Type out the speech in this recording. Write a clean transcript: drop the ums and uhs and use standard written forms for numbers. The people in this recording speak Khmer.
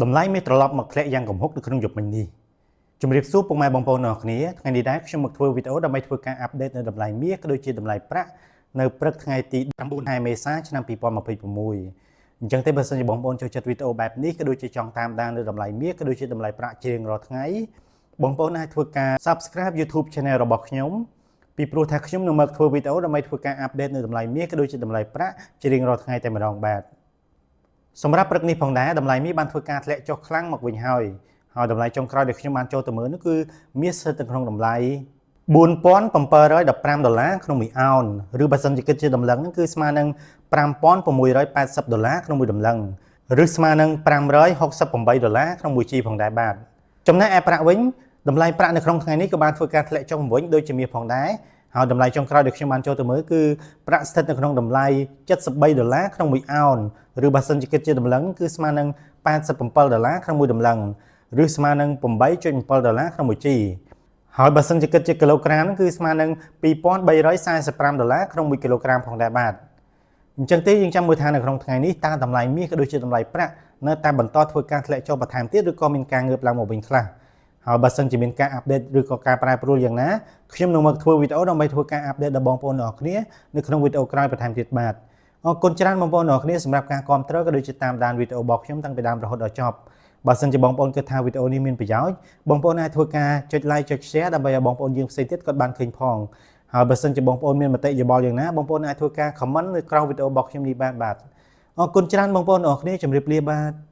តម្លៃមាសត្រឡប់មកធ្លាក់យ៉ាងគំហុកនៅក្នុងយប់មិញនេះជំរាបសួរពុកម៉ែបងប្អូនទាំងអស់គ្នាថ្ងៃនេះដែរខ្ញុំមកធ្វើវីដេអូដើម្បីធ្វើការ update នៅតម្លៃមាសក៏ដូចជាតម្លៃប្រាក់នៅព្រឹកថ្ងៃទី9ខែមេសាឆ្នាំ2026អញ្ចឹងទេបើសិនជាបងប្អូនចូលចិត្តវីដេអូបែបនេះក៏ដូចជាចង់តាមដាននៅតម្លៃមាសក៏ដូចជាតម្លៃប្រាក់ជារៀងរាល់ថ្ងៃបងប្អូនអាចធ្វើការ Subscribe YouTube Channel របស់ខ្ញុំពីព្រោះថាខ្ញុំនឹងមកធ្វើវីដេអូដើម្បីធ្វើការ update នៅតម្លៃមាសក៏ដូចជាតម្លៃប្រាក់ជារៀងរាល់ថ្ងៃតែម្ដងបាទសម្រាប់ព្រឹកនេះផងដែរតម្លៃមាសបានធ្វើការធ្លាក់ចុះខ្លាំងមកវិញហើយហើយតម្លៃចុងក្រោយដែលខ្ញុំបានចូលទៅមើលនោះគឺមាសស្ថិតនៅក្នុងតម្លៃ4715ដុល្លារក្នុងមួយអោនឬបើសិនជាគិតជាតម្លឹងហ្នឹងគឺស្មើនឹង5680ដុល្លារក្នុងមួយតម្លឹងឬស្មើនឹង568ដុល្លារក្នុងមួយជីផងដែរបាទចំណែកឯប្រាក់វិញតម្លៃប្រាក់នៅក្នុងថ្ងៃនេះក៏បានធ្វើការធ្លាក់ចុះវិញដូចជាមាសផងដែរហើយតម្លៃចុងក្រោយដែលខ្ញុំបានចូលទៅមើលគឺប្រាក់ស្ថិតនៅក្នុងតម្លៃ73ដុល្លារក្នុងមួយអោនឬបើសិនជាគិតជាតម្លឹងគឺស្មើនឹង87ដុល្លារក្នុងមួយតម្លឹងឬស្មើនឹង8.7ដុល្លារក្នុងមួយជីហើយបើសិនជាគិតជាគីឡូក្រាមហ្នឹងគឺស្មើនឹង2345ដុល្លារក្នុង1គីឡូក្រាមផងដែរបាទអញ្ចឹងទេយើងចាំមើលថានៅក្នុងថ្ងៃនេះតើតម្លៃមាសក៏ដូចជាតម្លៃប្រាក់នៅតែបន្តធ្វើការធ្លាក់ចុះបន្ថែមទៀតឬក៏មានការងើបឡើងមកវិញខ្លះហើយបើសិនជាមានការ update ឬក៏ការប្រែប្រួលយ៉ាងណាខ្ញុំនឹងមកធ្វើវីដេអូដើម្បីធ្វើការ update ដល់បងប្អូនទាំងអស់គ្នានៅក្នុងវីដេអូក្រោយបន្ថែមទៀតបាទអរគុណច្រើនបងប្អូនទាំងអស់គ្នាសម្រាប់ការគាំទ្រក៏ដូចជាតាមដានវីដេអូរបស់ខ្ញុំតាំងពីដើមរហូតដល់ចប់បើសិនជាបងប្អូនគិតថាវីដេអូនេះមានប្រយោជន៍បងប្អូនអាចធ្វើការចុច like ចុច share ដើម្បីឲ្យបងប្អូនយើងផ្សេងទៀតគាត់បានឃើញផងហើយបើសិនជាបងប្អូនមានមតិយោបល់យ៉ាងណាបងប្អូនអាចធ្វើការ comment នៅក្រោមវីដេអូរបស់ខ្ញុំនេះបានបាទអរគុណច្រើនបងប្អូនទាំងអស់គ្នាជម្រាបលាបាទ។